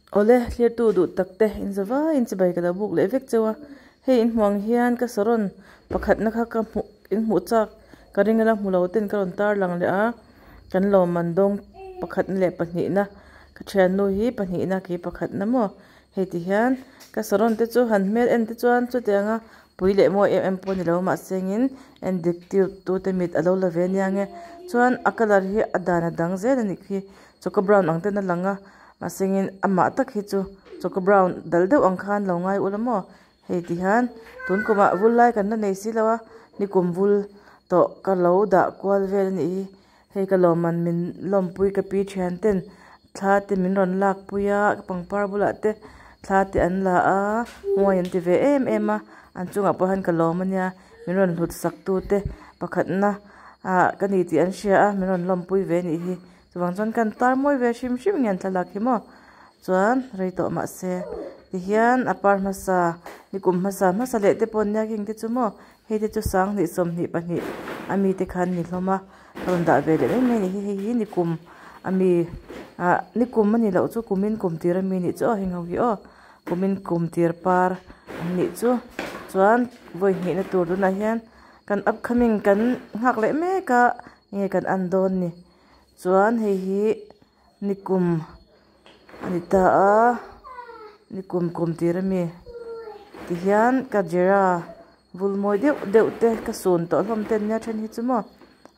Awle, thlirtu duh tak te in za vaiin chibai ka lo buk leh vek cheu a, hei in hmuh ang hian ka saron pakhatna kha ka hmuh in hmuh chak ka ring ila hmu lo ten ka rawn tar lang leh a, kan lawmman dawng pakhatna leh pahnihna ka thiannu hi pahnihna kei pakhatna maw hei ti hian ka saron te chu han hmel en te chuan chutianga pui leh mawi em em pawh a ni lo mahsengin en dik tute mit a lo la ve ania nge chuan a colour hi a dan a dang zel a nih khi choka brown ang ten a lang a mahsengin amah tak hi chu choka brown dal deuh ang khan lo ngai ula maw hei ti hian tun kumah vul lai kan la nei si lo a nikum vul tawh ka lo dah kual vel a nih hi hei ka lawmman min lawmpui ka pi thian ten thla te min rawn lak pui a ka pangpar bulah te thla te an la a mawi an ti ve em em a an chungah pawh hian ka lawm ania min rawn hlut sak tu te pakhatna ah ka ni tih an hria a min rawn lawmpui ve a nih hi. Chuvang chuan kan tar mawi ve hrim hrim nge an thlalak hi maw chuan rei tawh mahse tihian a par hmasa nikum hmasa hmasa leh te pawh nia khing te chu maw hei te chu sanghnih 22 ami te khan ni hlawm a ka rawn dah ve leh mai mai a ni hi hei hi nikum ami ah nikum a ni loh chu kumin kum tir ami nih chu aw heng ho hi aw kumin kum tir par an nih chu chuan vawi hnihna tur tunah hian kan upcoming kan nghak leh mek a nge kan en dawn ni. Chuan hei hi nikum a ni ta a nikum kum tir ami tihian ka jera vul mawi deuh deuh te ka sun tawh hlawm te an nia then hi chu maw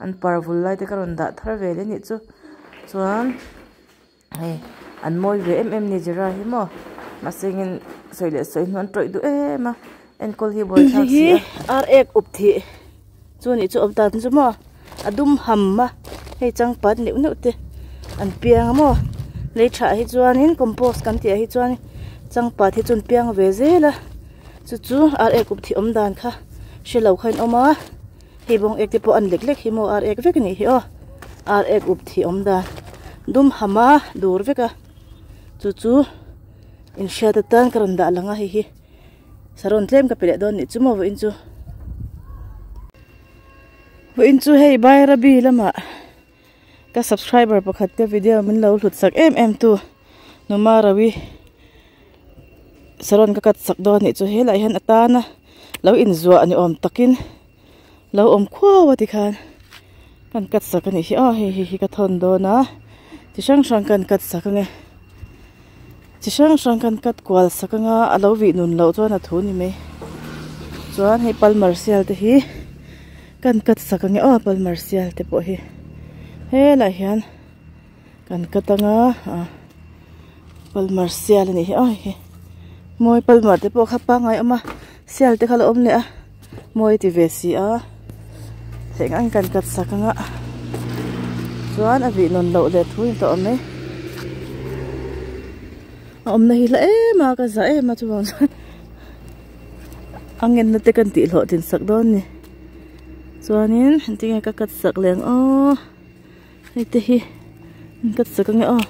an par vul lai te ka rawn dah thar ve leh a nih chu chuan hei an mawi ve em em a ni jera hi maw mahse engin sawi leh sawi hnu an tawih duh em a enkawl hi buaithlak si a. Ar ek up thih chu nih chu awm tan chu maw a dum ham a hei changpat neuh neuh te an piang a maw lei thah hi chuanin compost kan tih ah hi chuan changpat hi chu an piang ve zel a chu chu ar ek up thih awm dan kha hre lo kha in awm a hei bawng ek te pawh an lek lek hi maw ar ek vek a nih hi aw ar ek up thih awm dan dum ham a dur vek a chu chu inhriat atan ka rawn dah lang a hei hi. Saron tlem ka pe leh dawn nih chu maw vawiin chu. Vawiin chu hei Bairabi lamah ka subscriber pakhat te video min lo hlut sak em em tu Numa Rawi saron ka cut sak dawn nih chu helaiah hian a tana lo inzuah ni awm takin lo awm khuau a tikhan kan cut sak a nih hi aw hei hi ka thawn dawn a chi hrang hrang kan cut sak ange chi hrang hrang kan cut kual sak anga a lo vih nun loh chuan a thu ni mai chuan hei palmar sial te hi kan cut sak ange aw palmar sial te pawh hi helaiah hian kan cut anga ah palmar sial a nih hi aw hei hi mawi palmar te pawh kha pangngai a awm a sial te kha a lo awm leh a. Mawi ti ve si a theih ang kan cut sak anga chuan a vih nawn loh leh thu in tawh awm e a awmna hi hla em a ka za em a chuvang chuan a ngenna te kan tih hlawh tin sak dawn ni chuanin engtin nge ka cut sak leh ang aw hei te hi an cut sak ange aw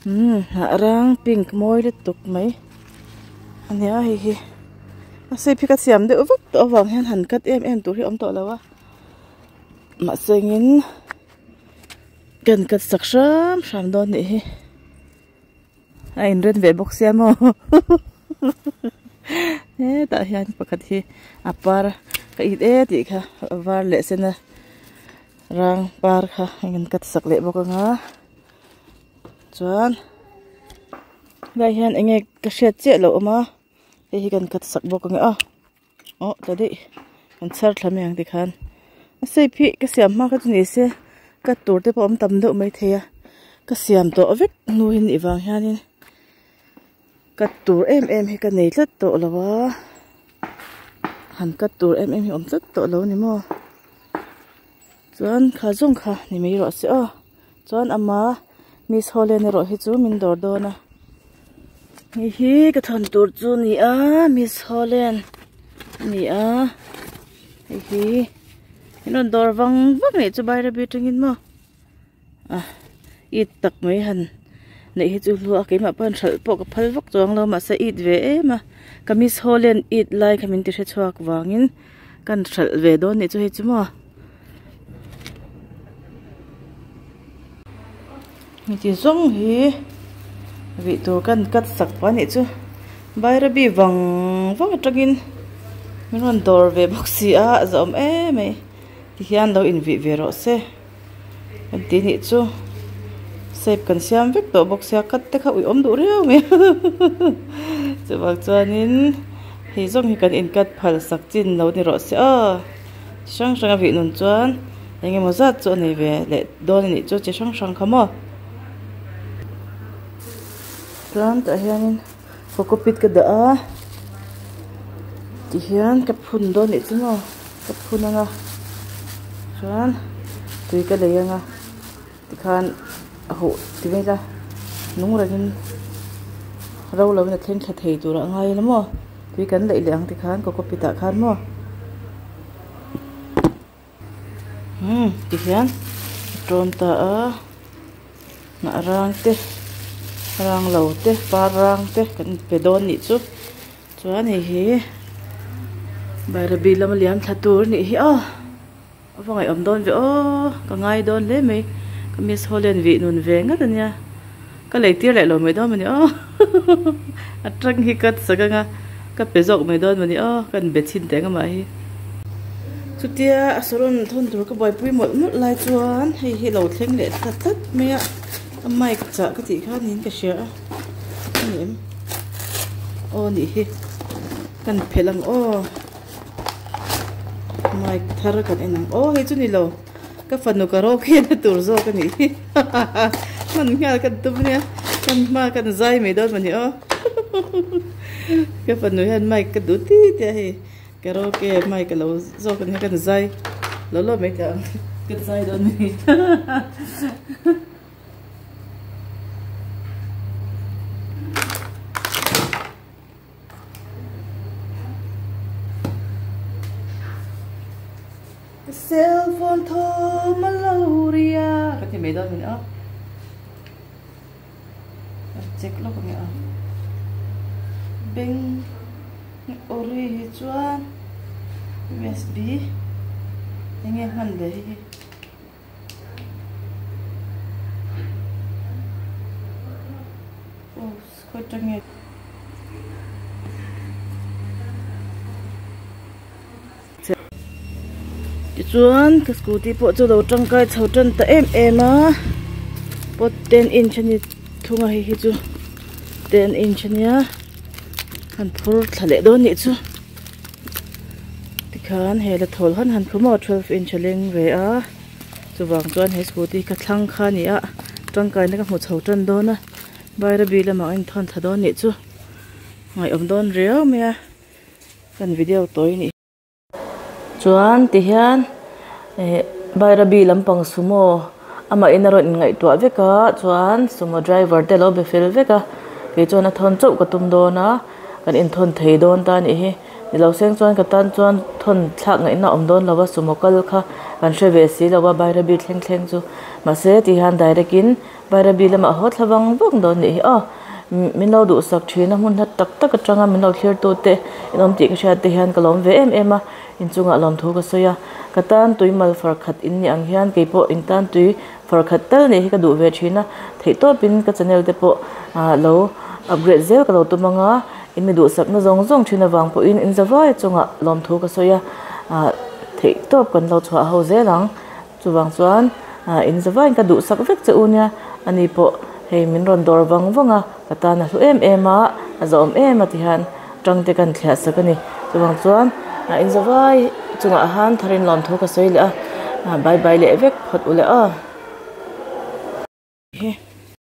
umm hnah rang pink mawi lutuk mai a nia hei hi. A shape hi ka siam deuh vak tawh avang hian han cut em em tur hi a awm tawh lo a mahse engin kan cut sak hram hram dawn nih hi a inren ve bawk sia maw hetah hian pakhat hi a par ka it e tih kha a var leh sen a rang par kha a in cut sak leh bawk ang a chuan helai hian eng nge ka hriat chiah loh awm a. Hei hi kan cut sak bawk ang e aw aw tla daih kan chhar thla mai ang tikhan a shape hi ka siam hma kha chu ni se cut tur te pawh awm tam deuh mai thei a ka siam tawh vek hnu hi nih vang hianin cut tur em em hi ka nei tlat tawh lo a han cut tur em em hi awm tlat tawh lo a ni maw chuan kha zawng kha ni mai rawh se aw. Chuan ama Miss Holland erawh hi chu min dawr dawn a. Hei hi ka thawn tur chu ni a Miss Holland a ni a. Hei hi min rawn dawr vang vang leh chu Bairabi atangin maw. Ah it tak mai han neih hi chu hlu a keimah pawh hian hralh pawh ka phal vak chuang lo mahse it ve em a. Ka Miss Holland it lai kha min ti hre chhuak vangin kan hralh ve dawn nih chu hei chu maw. Heti zawng hi Vih tur kan cut sak pah a nih chu Bairabi vang vang atangin min rawn dawr ve bawk si a a zawm em mai tihian lo invih ve rawh se kan tih nih chu shape kan siam vek tawh bawk sia cut te kha uiawm duh riau mai chuvang chuanin hei zawng hi kan in cut phal sak chin lo ni rawh se aw chi hrang hrang a vih nun chuan eng emaw zat chu a nei ve leh dawn a nih chu chi hrang hrang kha maw. Chuan tah hianin cocopeat ka dah a tihian ka phun dawn nih chu maw ka phun anga chuan tui ka lei anga tikhan a huh ti mai ila nung rengin ro lo in a thleng thla thei tur ah a ngai ila maw tui kan leih leh ang tikhan cocopeat ah khan maw. Umm tihian a ṭawm ta a hnah rang te rang lo te par rang te kan pe dawn nih chu chuan hei hi Bairabi lama liam thla tur a nih hi aw a va ngaihawm dawn ve aw ka ngai dawn hle mai ka miss Holland vih nun ve ngat a nia ka lei tir leh lo mai dawn mawni aw a tang hi ka sak anga ka pe zawk mai dawn mawni aw ka inbe chhin teh ang amah hi. Chutia a saron thawn tur ka buaipui mawlh mawlh lai chuan hei hi lo thleng leh ta tlat mai a a mic chah ka tih kha niin ka hria a a ni em aw nih hi kan phelh ang aw mic thar kan en ang aw hei chu ni lo ka fanu karaoke na tur zawk a nih hi hman nghal kan tum ania kan hma kan zai mai dawn mawni aw ka fanu hian mic ka duh ti ti a hei. Karaoke mic a lo zawk ania kan zai lo lo mai teh ang ka zai dawn a ni Ka cellphone thawm a lo ri a ka ti mai dawn a ni a ka check lawk ang e a beng. Ori hi chuan usb enge hman leh hi aw khawi atang nge tichuan ka scooty pawh chu lo tangkai chho tan ta em em a pawt ten inch a ni thung a hei hi chu ten inch a nia. Han phur thla leh dawn nih chu tikhan he la thawl han han khum aw 12 inch a leng ve a chuvang chuan he scooty ka thlang kha a ni a tangkaina ka hmu chho tan dawn a Bairabi lamah a inthawn thla dawn nih chu ngaihawm dawn riau mai a kan video tawi nih. Chuan tihian eh Bairabi lampang sumo amah in a rawn inngaihtuah vek a chuan sumo driver te alo be fel vek a kei chuan a thawn chauh ka tum dawn a kan inthawn thei dawn ta anih hi nilo seng chuan ka tan chuan thawn thlak ngaihna a awm dawn lo a sumo kal kha kan hre ve si lo a Bairabi thleng thleng chu mahse tihian direct in Bairabi lamah haw thla vang vang dawn anih hi aw min lo duhsak thin a hmun hla tak tak atanga min lo thlir tu te in awm tih ka hriat te hian ka lawm ve em em a inchungah lawmthu ka sawi a ka tan tui mal far khat in nih ang hian keipawh in tan tui far khat tal nih hi ka duh ve thin a theih tawpin ka channel te pawh ah lo upgrade zel ka lo tum ang a in mi duhsakna zawng zawng thin avang pawhin in zavai chungah lawmthu ka sawi a ah theih tawp kan lo chhuah ho zel ang. Chuvang chuan in zavaiin ka duhsak vek che u nia, ani pawh hei min rawn dawr vang vang a, ka tan a hlu em em a, a zawm em a ti hian tangte kan thliah sak a ni. Chuvang chuan in zavai chungah han tharin lawmthu ka sawi leh a, bye bye leh vek phawt u le aw.